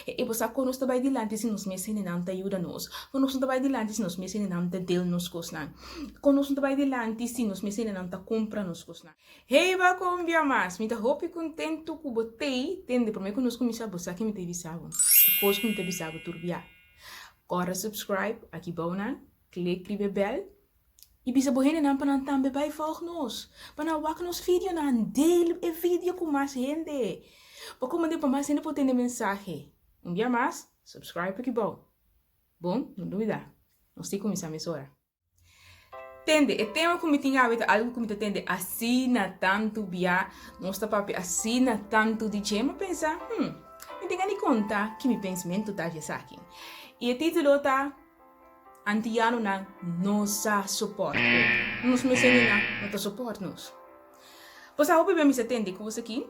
E bo sa kon nos ta bai dilanti si nos mes hendenan ta yuda nos? Kon nos no ta bai dilanti si nos mes hendenan ta deel nos kosnan? Kon nos no ta bai dilanti si nos mes hendenan ta kumpra nos kosnan? Hey Bacombia mas! Mi ta hopi kontentu ku bo tei tende promé ku nos kuminsá bo sa ke mi ta bisa bo. E kos ku mi ta bisa bo tur bia. Kòrda subscribe aki bou nan, klik riba e bèl I bisa bo hendenan pa nan tambe bai volg nos, pa nan wak nos videonan, deel e video ku mas hende, pa komand'é pa mas hende por tende mensahe. Un bia mas, subscribe aki bou. Bon, no lubidá, nos tin kuminsá mesora. Tende, e tema ku mi tin awe ta algu ku mi ta tende asina tantu bia, nos ta papia asina tantu di dje, mi a pensa, hmm, mi tin gana di konta ki mi pensamentu ta di esaki. I e título ta. Antianonan no sa soport otro. Nos mes hendenan no ta soport nos. Bo sa hopi bia mi sa tende kos aki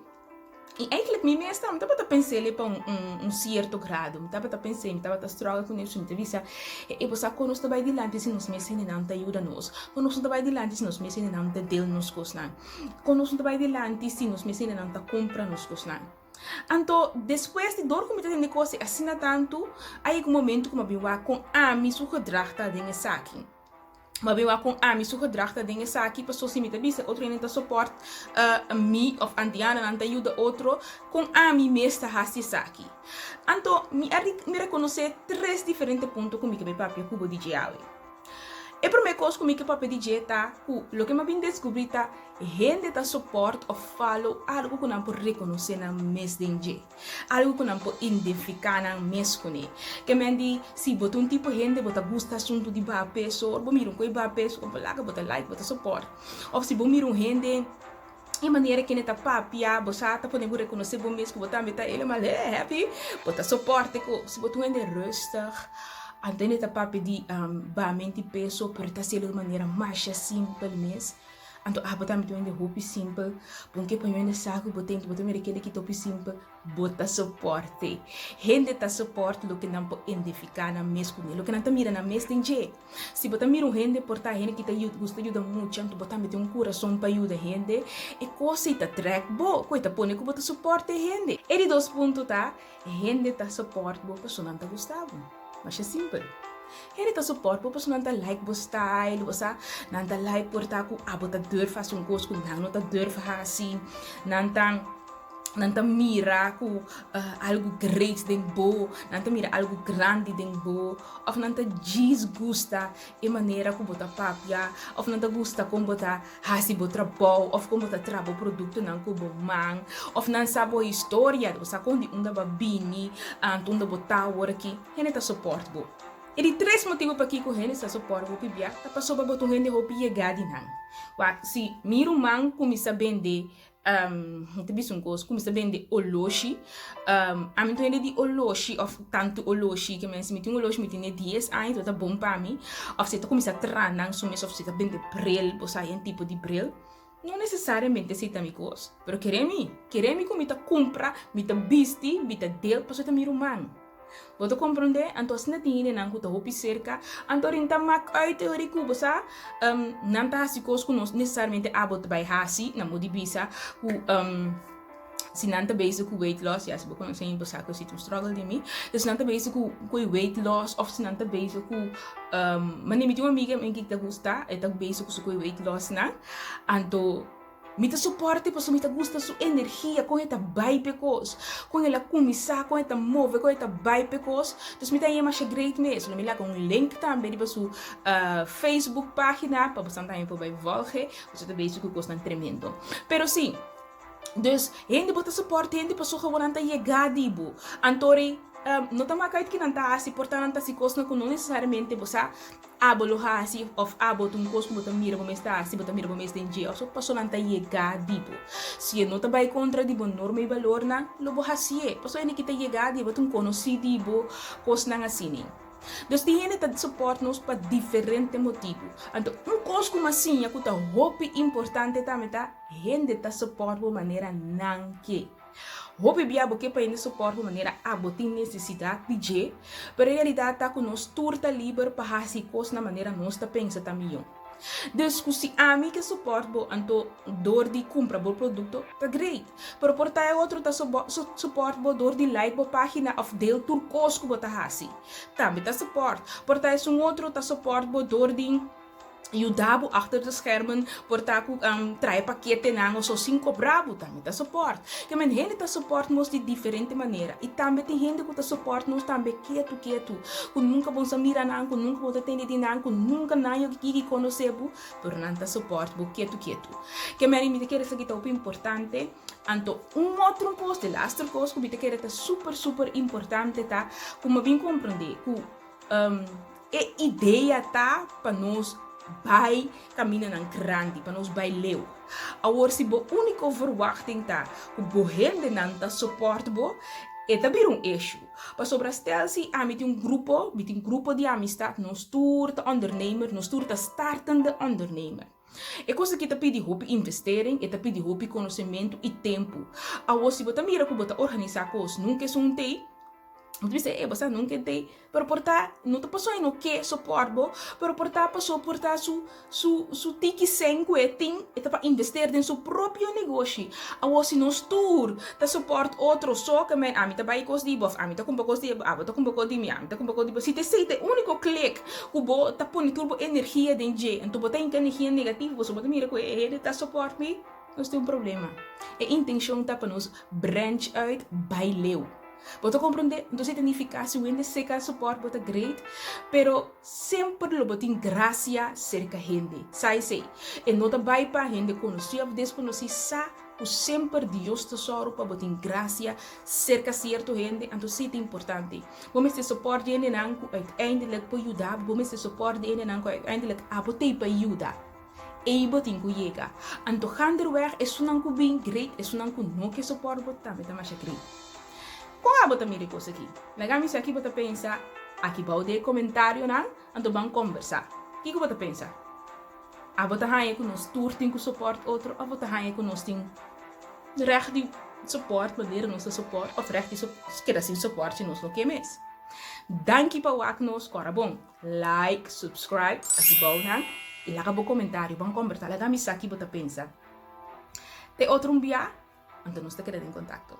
i eigenlijk mi mes tambe tabata pens'e pa un un sierto grado. Mi tabata pens'e, mi tabata struggle ku nesu, mi ta bisa e bo sa kon nos ta bai dilanti si nos mes hendenan ta yuda nos? Kon nos no ta bai dilanti si nos mes hendenan ta deel nos kosnan? Kon nos no ta bai dilanti si nos mes hendenan ta kumpra nos kosnan? Anto, despues di dor ku mi ta tende kos di asina tantu, a yega un momentu ku mi a bin wak kon ami su gedrag ta den esaki. Mi a bin wak kon ami su gedrag ta den esaki, pasobra si mi ta bisa otro hende ta soport mi òf antianonan ta yuda otro, kon ami mes ta hasi esaki. Anto, mi a mi rekonosé tres diferente punto ku mi ke bai papia ku bo di dje awe. E promé kos ku mi ke papia di dje ta ku loke mi a bin deskubrí ta Hende ta soport of follow algu ku nan por rekonosé nan mes den dje, algu ku nan por identifiká nan mes kuné. Ke men di, si bo ta un tipo hende bo ta gusta asuntu di baha peso, ora bo mira un koi baha peso bo laga, bo ta like, bo ta soport. Of si bo mira un hende e manera kende ta papia, bo sa ta pone bo rekonosé bo mes ku bo tambe ta helemaal happy, bo ta soport e kos. Si bo ta un hende rustig, anto hende ta papia di bahamenti peso, pero e ta hasiel di un manera masha simpel mes. Anto abo tambe ta un hende hopi simpel. Bo no ke pa un hende sa ku bo ten, bo ta mira kende ki ta hopi simpel, bo ta soporte. Hende ta soporte loke nan por identifiká nan mes kuné, loke nan ta mira nan mes den dje. Si bo ta mira un hende por ta hende ki ta gusta yuda mucha, anto bo tambe tin un kurason pa yuda hende, e kos ei ta trèk bo, ku e ta pone ku bo ta soporte e hende. E di dos punto ta, Hende ta support bo pasobra nan ta gusta bo. Masha simpel. Hende ta support bo pasobra nan ta like bo style, bo sa, nan ta like por ta ku abo ta durf hasi un kos ku nan no ta durf hasi. Nan ta nan ta mira ku algu great den bo, nan ta mira algu grandi den bo, òf nan ta djis gusta e manera ku bo ta papia, òf nan ta gusta kon bo ta Hasi bo trabou of kon bo ta traha bo produktonan ku bo man of nan sa bo historia, bo sa kon di unda bo a bini, anto unda bo ta awor aki, hende ta soport bo. E di tres motibu pakiko hende sa soport bo pibia ta pasobra bo ta un hende hopi yega di nan. Wak, si mi ruman kuminsá bende Mi ta bisa un kos, kuminsá bende oloshi. Ami no ta hende di oloshi òf tantu oloshi ke men si mi tin un oloshi mi tene dies aña tabata bon pa mi. Òf si e ta kuminsá traha nan su mes òf si e ta bende bril, bo sa e tipo di bril. No nesesariamente esei ta mi kos, pero kere mi, kere mi ku mi ta kumpra, mi ta bisti, mi ta del pasobra e ta mi ruman. Bo ta komprondé? Anto asina tin hendenan ku ta hopi serka, anto rin ta mak uit e ori ku bo sa, nan ta hasi kos ku no nesesariamente abo ta bai hasi, nan bo di bisa ku si nan ta bezig ku weight loss, ya si bo konosé mi bo sa ku esei ta un struggle di mi, si nan ta bezig ku ku e weight loss òf si nan ta bezig ku manera mi tin un amiga mi ta gusta, e ta bezig ku su ku e weight loss nan, anto. Mi ta soporte pasobra mi ta gusta su energia, kon e ta bai p'e kos, kon el a kuminsá, kon e ta move, kon e ta bai p'e kos. Dus mi ta haña masha great mes. Lo mi laga un link tambe riba su Facebook pagina pa boso tambe por bai volg'e, pasobra e ta bezig ku kosnan tremendo. Pero si, dus hende bo ta soporte hende pasobra bo nan ta yega di bo. Anto rei no ta mak uit kinan ta hasi, por ta nan ta hasi kosnan ku no nesesariamente bo sa. Abo lo hasi of abo ta un kos ku bo ta mira bo mes ta hasi, bo ta mira bo mes den dje of so pasobra nan ta yega di bo. Si e no ta bai kontra di bo norma i balornan, lo bo hasié. Pasobra hende ki ta yega di bo ta un konosí di bo, kosnan asina. Dus tin hende ta support nos pa diferente motibu. Anto un kos ku mi a siña ku ta hopi importante tambe ta hende ta support bo manera nan ke. Hopi bia bo ke pa hende soport bo manera abo tin nesesidat di dje, pero e realidat ta ku nos tur ta liber pa hasi kos na manera nos ta pensa ta mihó. Dus ku si ami ke support bo anto dor di kumpra bo produkto ta great. Pero por ta e otro ta support bo dor di like bo pagina of deel tur kos ku bo ta hasi. Tambe ta support. Por ta esun otro ta support bo dor di yuda bo achter de schermen, por ta ku trae paketenan o so sin kobra bo, tambe ta support. Ke men hende ta support nos di diferente manera i tambe tin hende ku ta support nos tambe ketu ketu, ku nunka bo sa mira nan, ku nunka bo ta tende di nan, ku nunka nan yo kiki konosé bo, pero nan ta support bo ketu ketu. Ke men mi ta kere esaki ta hopi importante. Anto un otro kos, de laster kos ku mi ta kere ta super super importante ta ku mi a bin komprendé ku E idea ta pa nos bai kamindanan grandi, pa nos bai leu. Awor si bo úniko verwachting ta ku bo hendenan ta sopòrt bo, e ta bira un issue. Pasobra stel si ami tin un grupo, mi tin grupo di amistat, nos tur ta ondernemer, nos tur ta startende ondernemer. E kos aki ta pidi hopi investering, e ta pidi hopi konosementu i tempu. Awor si bo ta mira ku bo ta organisá kos nunka esun tei, Bo ta bisa, e bo sa nunca entei, pero por ta no ta pasobra e no ke soport bo, pero por ta pasobra por ta su su su tiki sen ku e tin e ta pa invester den su propio negoshi. Awor si nos tur ta soport otro so ke men ami ta bai kos di bo of ami ta kumpra kos di bo, abo ta kumpra kos di mi, ami ta kumpra kos di bo, si ta esei ta e uniko klik ku bo ta pone tur bo energia den dje, anto bo ta hinka energia negativo pasobra bo ta mira ku e hende ta soport mi, nos tin un problema. E intencion ta pa nos branch uit bai leu. Bo ta comprende? Entonces ta nifica si un hende seca support bo ta great, pero semper lo bo tin gracia cerca hende. Sa esey. E no ta bay pa hende conoci of desconoci, sa cu semper Dios ta soru pa bo tin gracia cerca cierto hende, anto si ta importante. Bo mester support di hendenan cu uiteindelijk por yuda bo, bo mester support di hendenan cu uiteindelijk abo t'ey pa yuda. Ei bo tin ku yega. Anto ganderweg esunnan ku bin great, esunnan ku no ke soport bo tambe ta masha great. Kon abo ta mira e kos aki? Laga mi sa ki bo ta pensa aki bou den e komentarionan, anto ban kombersá. Kiko bo ta pensa? Abo ta haña ku nos tur tin ku soport otro òf bo ta haña ku nos tin règt di soport manera nos ta soport òf règt di keda sin soport si nos no ke mes? Danki pa wak nos, kòrda bon. Like, subscribe, aki bou nan y laga bo comentario, ban combersa, laga mi sa ki bo ta pensa. Te otro un bia, anto nos ta keda den contacto.